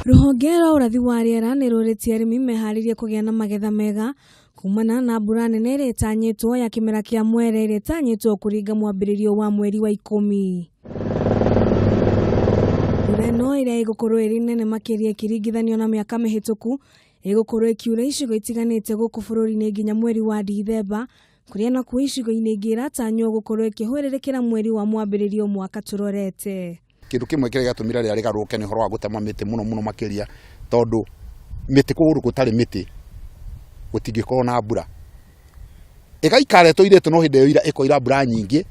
Rũhonge rwa ũrathi wa rĩera nĩ rũrĩtie arĩmi meharĩrie kũgĩa na magetha mega kumana na mbura nene ĩrĩa ĩtanyĩtwo ya kĩmera kĩa mwere ĩrĩa ĩtanyĩtwo kũringa mwambĩrĩrio wa mweri wa 10. Mbura ĩno ĩrĩa ĩgũkorwo ĩrĩ nene makĩria ĩkĩringithanio na mĩaka mĩhĩtũku ĩgũkorwo ĩkiura icigo itiganĩte gũkũ bũrũri-inĩ nginya mweri wa Dithemba, kũrĩa nakuo icigo-inĩ ingĩ ĩratanywo gũkorwo ĩkĩhũrĩrĩkĩra mweri wa mwambĩrĩrio mwaka tũrorete. Kĩndũ kĩmwe kĩrĩa gĩatũmire rĩera rĩgarũrũke nĩ ũhoro wa gũtema mĩtĩ mũno mũno makĩria, tondũ mĩtĩ kũndũ gũtarĩ mĩtĩ gũtingĩkorwo na mbura. Ĩgaikara ĩtũirĩte no hĩndĩ ĩyo yoira ĩkoira mbura nyingĩ,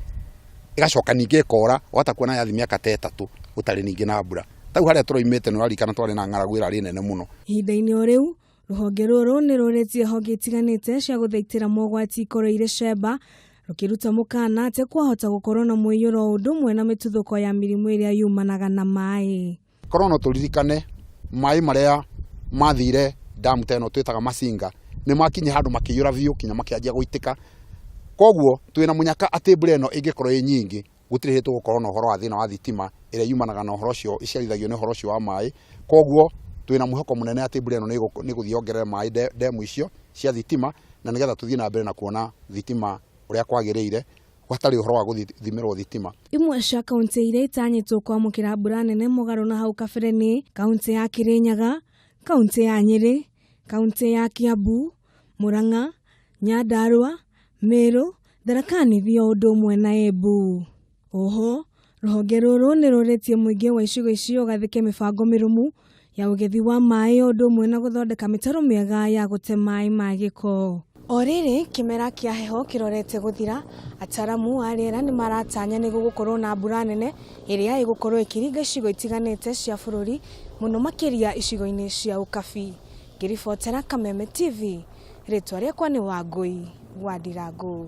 ĩgacoka ningĩ ĩkora, wahota kuona yathiĩ mĩaka ta 3 gũtarĩ ningĩ na mbura. Ta rĩu harĩa tũraumĩte nĩ ũraririkana twarĩ na ng'aragu ĩrarĩ nene mũno. Ihinda-inĩ o rĩu, rũhonge rũrũ nĩ rũrĩtie honge itiganĩte cia gũthaitĩra mogwati ikorwo irĩ cemba, rũkĩruta mũkana atĩ kwahota gũkorwo na mũiyũro o ũndũ ũmwe na mĩtuthũko ya mĩrimũ ĩrĩa yumanaga na maĩ. Korwo no tũririkane maĩ marĩa mathire damu ta ĩno twĩtaga Masinga nĩ makinyire handũ makĩiyũra biũ nginya makĩanjia gũitĩka. Koguo twĩna mũnyaka atĩ mbura ĩno ĩngĩkorwo ĩ nyingĩ gũtirĩ hĩndĩ tũgũkorwo na ũhoro wa thĩna wa thitima ĩrĩa yumanaga na ũhoro ũcio, ĩciarithagio nĩ ũhoro ũcio wa maĩ. Koguo twĩna mwĩhoko mũnene atĩ mbura ĩno nĩ ĩgũthiĩ yongerere maĩ ndemu icio cia thitima na nĩgetha tũthiĩ na mbere na kuona thitima ũrĩa kwagĩrĩire hatarĩ ũhoro wa gũthimĩrwo thitima. Imwe cia kauntĩ iria itanyĩtwo kwamũkĩra mbura nene mũgarũ na hau kabere nĩ kauntĩ ya Kirinyaga, kauntĩ ya Nyĩrĩ, kauntĩ ya Kiambu, Murang'a, Nyandarua, Meru, Tharaka Nithi o ũndũ ũmwe na Embu. Oho, rũhonge rũrũ nĩ rũrĩtie mũingĩ wa icigo icio ũgathĩke mĩbango mĩrũmu ya ũgethi wa maĩ o ũndũ ũmwe na gũthondeka mĩtaro mĩega ya gũte maĩ ma gĩko. O rĩrĩ kĩmera kĩa heho kĩrorete gũthira, ataramu a rĩera nĩ maratanya nĩ gũgũkorwo na mbura nene ĩrĩa ĩgũkorwo ĩkĩringa icigo itiganĩte cia bũrũri mũno makĩria icigo-inĩ cia Ũkabi. Ngĩribotera Kameme TV, rĩtwa rĩakwa nĩ Wangũi wa Ndirangũ.